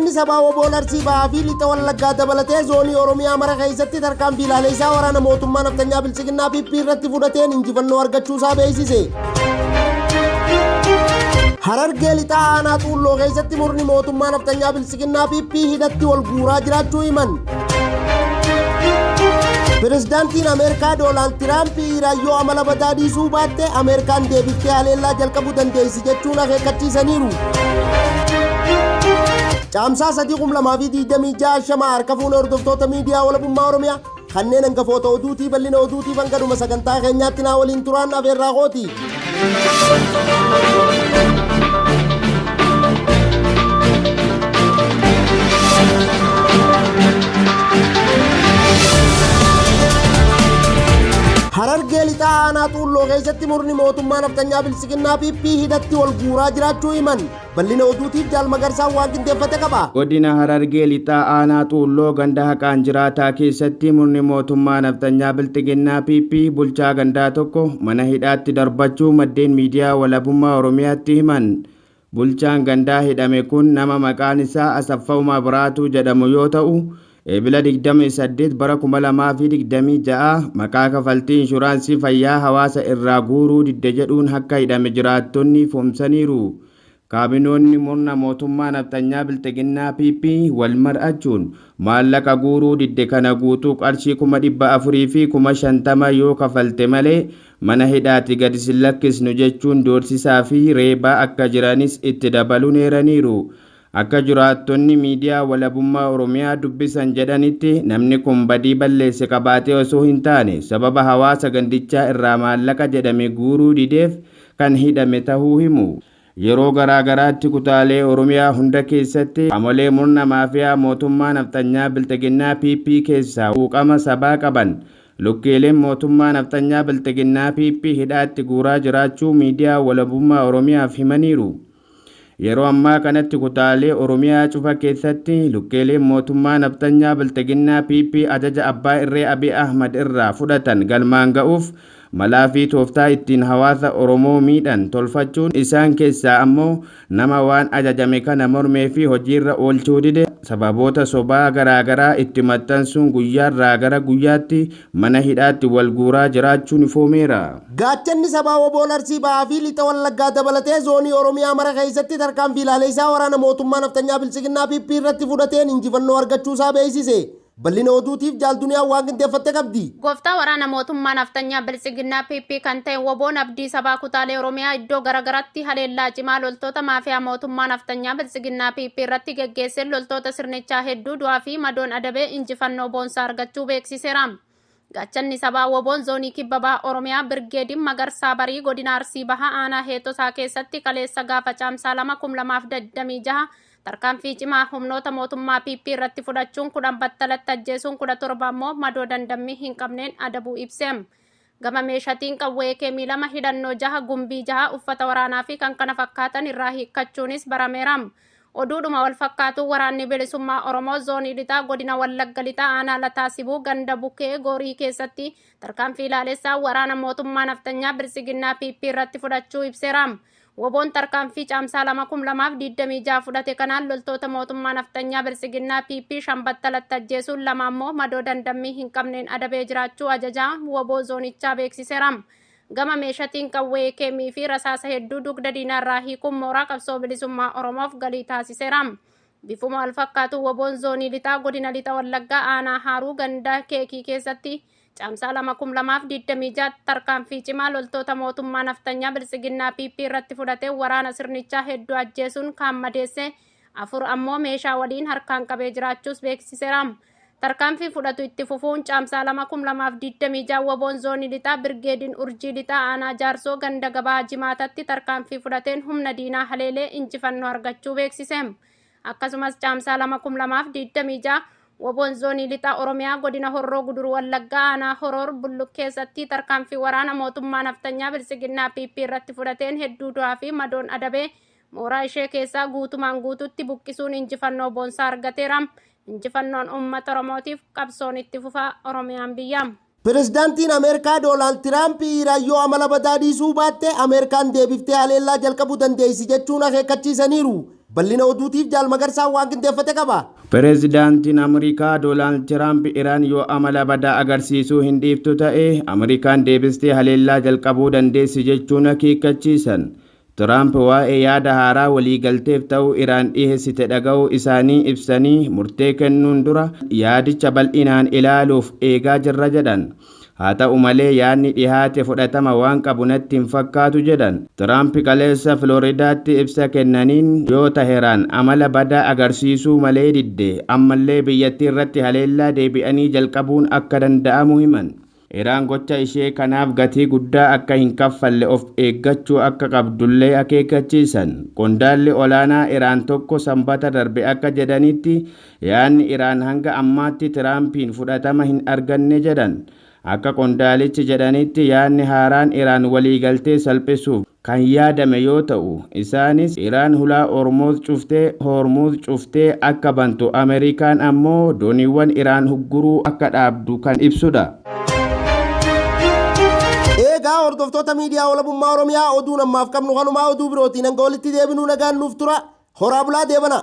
Gaachanni sabaa Woboon Arsii Bahaa fi Lixa Wallaggaa dabalatee zoonii Oromiyaa mara keessatti tarkaanfii ilaaleessaa waraana mootummaa naftanyaa Biltsiginnaa PP irratti fudhateen injifannoo argachuusaa beeksise. Harargee Lixaa Aanaa Xuulloo keessatti murni mootummaa naftanyaa Biltsiginnaa PP hidhatti wal guuraa jiraachuu himan. Pirezidaantiin Ameerikaa Doonaald Tiraamp Iraan yoo amala badaa dhiisuu baatte Ameerikaan deebiftee haleellaa jalqabuu dandeessi jechuun akeekkachiisaniiru. Caamsaa 3/2026 shamaa harka fuune hordoftoota miidiyaa walabummaa Oromiyaa kanneen hangafoota oduutii bal'ina oduutiif hanga dhuma sagantaa keenyaatti naa waliin turaan afeerraa kooti. Harargee lixaa aanaa xuulloo keessatti murni mootummaa naftanyaa biltsiginnaa PP hidhatti wal guuraa jiraachuu himan. Bal'ina oduutiif Jaal Magarsaan waan qindeeffate qaba. Godina Harargee Lixaa Aanaa Xuulloo ganda haqaan jiraataa keessatti murni mootummaa naftanyaa Bilxiginnaa PP bulchaa gandaa tokko mana hidhaatti darbachuu maddeen miidiyaa walabummaa Oromiyaatti himan. Bulchaan gandaa hidhame kun nama maqaan isaa Asaffaa Mabraatuu jedhamu yoo ta'u, Eebila 28 bara 2026 maqaa kafaltii inshuraansii fayyaa hawaasa irraa guuruu didde jedhuun akka hidhame jiraattonni ifoomsaniiru. Kaabinoonni murna mootummaa naftanyaa Bilxiginnaa PP wal mar'achuun maallaqa guuruu didde kana guutuu qarshii 450,000 yoo kafalte malee mana hidhaatti gadi sin lakkisnu jechuun doorsisaa fi reebaa akka jiranis itti dabaluun eeraniiru. Akka jiraattonni miidiyaa walabummaa Oromiyaa dubbisan jedhanitti namni kun badii balleesse qabaatee osoo hin taane sababa hawaasa gandichaa irraa maallaqa jedhame guuruu dideef kan hidhame tahuu himu. Yeroo garaa garaatti kutaalee Oromiyaa hunda keessatti qaamolee murna maafiyaa mootummaa nafxanyaa Bilxiginnaa PP keessaa quuqama sabaa qaban lukkeeleen mootummaa nafxanyaa Bilxiginnaa PP hidhaatti guuraa jiraachuu miidiyaa walabummaa Oromiyaaf himaniiru. Yeroo ammaa kanatti kutaalee Oromiyaa cufa keessatti lukkeeleen mootummaa nafxanyaa Bilxiginnaa PP ajaja abbaa irree Abiy Ahmad irraa fudhatan galmaan ga'uuf malaa fi tooftaa ittiin hawaasa Oromoo miidhan tolfachuun isaan keessaa ammoo nama waan ajajame kana mormee fi hojiirra oolchuu dide sababoota sobaa garaa garaa itti maxxansuun guyyaarraa gara guyyaatti mana hidhaatti wal guuraa jiraachuun ifoomeera. Gaachanni sabaa Woboon Arsii Bahaa fi Lixa Wallaggaa dabalatee zoonii Oromiyaa mara keessatti tarkaanfii ilaaleessaa waraana mootummaa naftanyaa Biltsiginnaa PP irratti fudhateen injifannoo argachuusaa beeksise. Bal'ina oduutiif Jaal Duniyaan waan qindeeffatte qabdi. Gooftaa waraana mootummaa naftanyaa Biltsiginnaa PP kan ta'e Woboon Abdii Sabaa kutaalee Oromiyaa iddoo garagaraatti haleellaa cimaa loltoota maafiyaa mootummaa naftanyaa Biltsiginnaa PP irratti geggeesseen loltoota sirnichaa hedduu du'aa fi madoon adabee injifannoo boonsaa argachuu beeksiseera. Gaachanni sabaa Woboon zoonii kibba baha Oromiyaa Birgeediin Magarsaa Barii godina Arsii Bahaa aanaa Heexosaa keessatti kaleessa gaafa caamsaa 2/2026 tarkaanfii cimaa humnoota mootummaa PP irratti fudhachuun 10 battalatti ajjeesuun 17 ammoo madoo dandammii hin qabneen adabuu ibse. Gama meeshatiin qawwee keemii 2 hidhannoo 6 gumbii 6 uffata waraanaa fi kan kana fakkaatan irraa hiikkachuunis barameera. Oduudhuma wal fakkaatu waraanni bilisummaa Oromoo zoonii lixaa godina Wallagga lixaa aanaa Lataa Sibuu ganda Bukee Gorii keessatti tarkaanfii ilaalessaa waraana mootummaa naftanyaa Biltsiginnaa PP irratti fudhachuu ibseera. Woboon tarkaanfii caamsaa 2/2026 fudhate kanaan loltoota mootummaa naftanyaa Biltsiginnaa PP 5 battalatti ajjeesuun 2 ammoo madoo dandammii hin qabneen adabee jiraachuu ajajaa Woboo zoonichaa beeksiseera. Gama meeshatiin qawwee keemii fi rasaasa hedduu dugda diinaarraa hiikuun mooraa qabsoo bilisummaa Oromoof galii taasiseera. Bifuma wal fakkaatu Woboon zoonii lixaa godina lixa Wallaggaa aanaa Haaruu ganda Keekii keessatti caamsaa 2/2026 tarkaanfii cimaa loltoota mootummaa naftanyaa Biltsiginnaa PP irratti fudhatee waraana sirnichaa hedduu ajjeesuun kaan madeesse 4 ammoo meeshaa waliin harkaan qabee jiraachuus beeksiseera. Tarkaanfii fudhatu itti fufuun caamsaa 2/2026 Woboon zoonii lixaa Birgeediin Urjii lixaa aanaa Jaarsoo ganda gabaa Jimaatatti tarkaanfii fudhateen humna diinaa haleelee injifannoo argachuu beeksise. Akkasumas caamsaa 2/2026 Woboon zoonii lixaa Oromiyaa godina Horroo Guduruu Wallaggaa aanaa Horoor Bulluq keessatti tarkaanfii waraana mootummaa naftanyaa Biltsiginnaa PP irratti fudhateen hedduu du'aa fi madoon adabee mooraa ishee keessaa guutumaan guututti buqqisuun injifannoo boonsaa argateera. Injifannoon uummata Oromootiif qabsoon itti fufaa Oromiyaan biyya. Pirezidaantiin Ameerikaa Doonaald Tiraamp Iraan yoo amala badaa dhiisuu baatte Ameerikaan deebiftee haleellaa jalqabuu dandeessi jechuun akeekkachiisaniiru. Bal'ina oduutiif Jaal Magarsaan waan qindeeffate qaba. Pireezidaantiin Ameerikaa Doonaald Tiraamp Iraan yoo amala badaa agarsiisuu hin dhiiftu ta'e Ameerikaan deebistee haleellaa jalqabuu dandeessi jechuun akeekkachiisan. Tiraamp waa'ee yaada haaraa waliigalteef ta'uu Iraan dhiheessite dhaga'uu isaanii ibsanii murtee kennuun dura yaadicha bal'inaan ilaaluuf eegaa jirra jedhan. Haa ta'u malee yaadni dhihaate fudhatama waan qabu natti hin fakkaatu jedhan. Tiraamp kaleessa Filooridaatti ibsa kennaniin yoo Teheraan amala badaa agarsiisuu malee didde ammallee biyyattii irratti haleellaa deebi'anii jalqabuun akka danda'amu himan. Iraan gocha ishee kanaaf gatii guddaa akka hin kaffalle of eeggachuu akka qabdullee akeekkachiisan. Qondaalli olaanaa Iraan tokko sanbata darbe akka jedhanitti yaadni Iraan hanga ammaatti Tiraampiin fudhatama hin arganne jedhan. Akka qondaalichi jedhanitti yaadni haaraan Iraan waliigaltee salphisuuf kan yaadame yoo ta'u isaanis Iraan hulaa Hormuuz cuftee Hormuuz cuftee akka bantu Ameerikaan ammoo dooniiwwan Iraan hugguruu akka dhaabdu kan ibsudha. Eegaa hordoftoota miidiyaa Walabummaa Oromiyaa oduun ammaaf qabnu kanumaa oduu birootiin hanga walitti deebinuu nagaan nuuf tura. Horaa bulaa deebana.